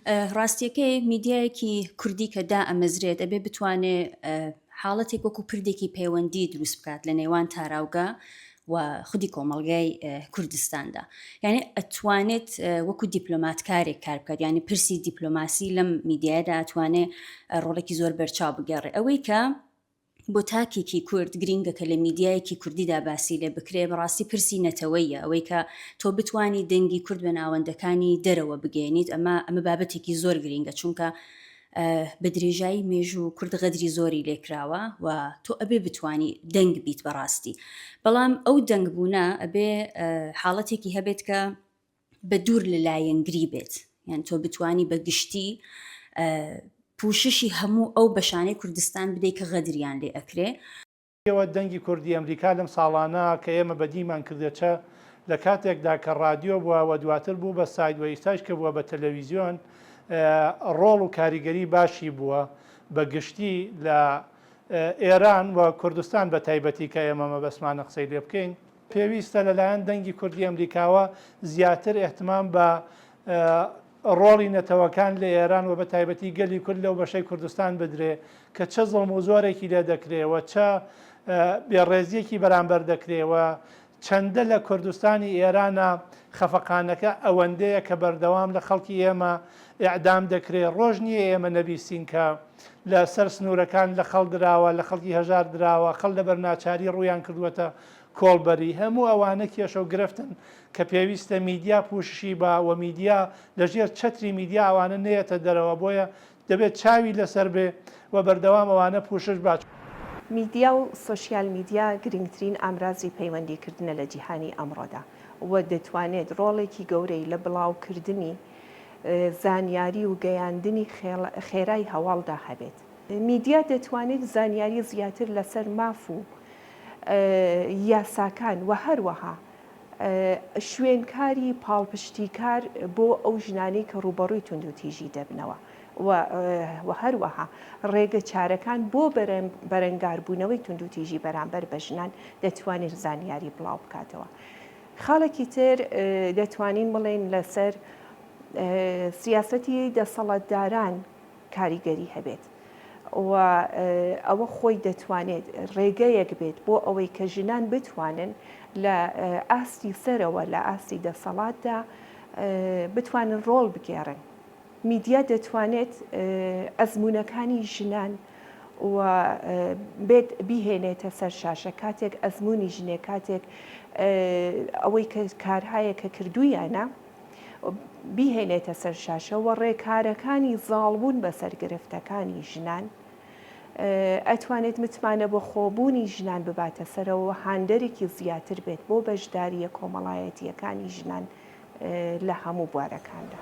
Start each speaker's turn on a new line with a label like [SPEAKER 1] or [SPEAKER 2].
[SPEAKER 1] ڕاستیەکەی میدیایەکی کوردی کە دائەمەزرێت ئەبێ بتوانێ حاڵەتێک وەکو پردێکی پەیوەندی دروست بکات لە نێوان تاراوگە و خودی کۆمەڵگای کوردستاندا یعنی ئەتوانێت وەکو دیپلۆماتکارێک کار بکات یعنی پرسی دیپلۆماسی لەم میدیایەدا ئەتوانێ ڕۆڵێکی زۆر بەرچاو بگێڕێ ئەوەی کە بۆ تاکێکی کورد گرینگە کە لە میدیایەکی کوردیدا باسی لێ بکرێ بەڕاستی پرسی نەتەوەیە ئەوەی کە تۆ بتانی دەنگی کورد بە ناوەندەکانی دەرەوە بگەێنیت ئەمە ئەمە بابەتێکی زۆر گرینگە چونکە بە درێژایی مێژوو کورد غەدری زۆری لێکراوە و تۆ ئەبێ بتانی دەنگ بیت بەڕاستی بەڵام ئەو دەنگ بوونە ئەبێ حاڵەتێکی هەبێت کە بە دوور لە لایەنگری بێت یان تۆ بتانی بە گشتی پوششی هەموو ئەو بەشانەی کوردستان بدەیت کە غەدریان لێ ئەکرێ.
[SPEAKER 2] ئێوە دەنگی کوردی ئەمریکا لەم ساڵانە کە ئێمە بەدیمان کردە چە لە کاتێکدا کە ڕادیۆ بووە و دواتر بوو بە سایت و ئیستاش کە بووە بە تەلەویزیۆن ڕۆڵ و کاریگەری باشی بووە بە گشتی لە ئێران و کوردستان بە تایبەتی کە ئێمە مەبەستمانە قسەی لێ بکەین. پێویستە لەلایەن دەنگی کوردی ئەمریکاوە زیاتر ئیهتمام بە ڕۆڵی نەتەوەکان لە ئێران و بە تایبەتی گەلی کورد لەو بەشەی کوردستان بدرێ کە چە زوڵم و زۆرێکی لێ دەکرێ و چە بێڕێزییەکی بەرامبەر دەکرێ و چەندە لە کوردستانی ئێرانە خەفەقانەکە ئەوەندەیە کە بەردەوام لە خەڵکی ئێمە ئێعدام دەکرێ ڕۆژ نییە ئێمە نەبیستین کە لە سەر سنوورەکان لە خەڵ دراوە لە خەڵکی هەژار دراوە خەڵ لەبەر ناچاری ڕوویان کردووەتە کۆڵبەری، هەموو ئەوانە کێشە و گرفتن کە پێویستە میدیا پوششی با و میدیا لە ژێر چەتری میدیا ئەوانە نەیەتە دەرەوە بۆیە دەبێت چاوی لەسەر بێ و بەردەوام ئەوانە پوشش با.
[SPEAKER 3] میدیا و سۆشیال میدیا گرنگترین ئامرازی پەیوەندیکردنە لە جیهانی ئەمڕۆدا و دەتوانێت ڕۆڵێکی گەورەی لە بڵاوکردنی زانیاری و گەیاندنی خێرای هەواڵدا هەبێت. میدیا دەتوانێت زانیاری زیاتر لەسەر ماف و یاساکان و هەروەها شوێنکاری پاڵپشتیکار بۆ ئەو ژنانەی کە ڕووبەڕووی توندوتیژی دەبنەوە و هەروەها ڕێگە چارەکان بۆ بەرەنگاربوونەوەی توندوتیژی بەرامبەر بە ژنان دەتوانێت زانیاری بڵاو بکاتەوە. خاڵێکی تر دەتوانین بڵێین لەسەر سیاسەتی دەسەڵاتداران کاریگەری هەبێت و ئەوە خۆی دەتوانێت ڕێگەیەک بێت بۆ ئەوەی کە ژنان بتوانن لە ئاستی سەرەوە لە ئاستی دەسەڵاتدا بتوانن ڕۆڵ بگێڕن. میدیا دەتوانێت ئەزموونەکانی ژنان و بێت بیهێنێتە سەر شاشە کاتێک ئەزموونی ژنێک کاتێک ئەوەی کە کارهایە کە کردوویانە بیهێنێتە سەر شاشە و ڕێکارەکانی زاڵبوون بەسەر گرفتەکانی ژنان ئەتوانێت متمانە بەخۆبوونی ژنان بباتە سەرەوە و هاندەرێکی زیاتر بێت بۆ بەشدارییە کۆمەڵایەتییەکانی ژنان لە هەموو بوارەکاندا.